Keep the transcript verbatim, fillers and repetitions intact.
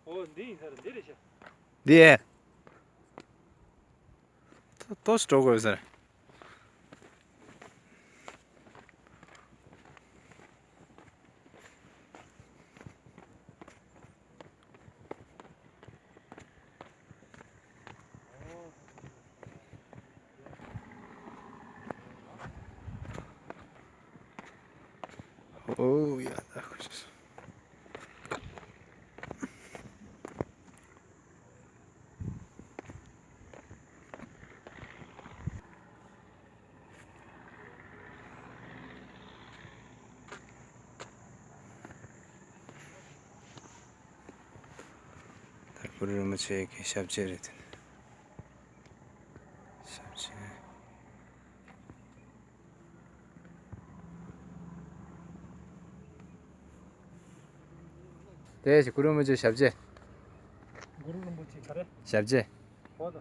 ཨོ་འདི་ཡིན་ས་རེད། འདི་རེད་ཤག་འདི་ཡས། ཏོ་ཏོ་སི་འགྲོ་དགོས་ས་རེད། ཨོ་ཡ་ད་ཁོ་ཤེས། ད་གུ་རུ་རིན་པོ་ཆེ་གི་ཞབས་རྗེས་རེད་དེ། ཞབས་རྗེས། དེ་གུ་རུ་རིན་པོ་ཆེ་ཞབས་རྗེས། གུ་རུ་རིན་པོ་ཆེ་ག་རེ། ཞབས་རྗེས། ཧོ་ད།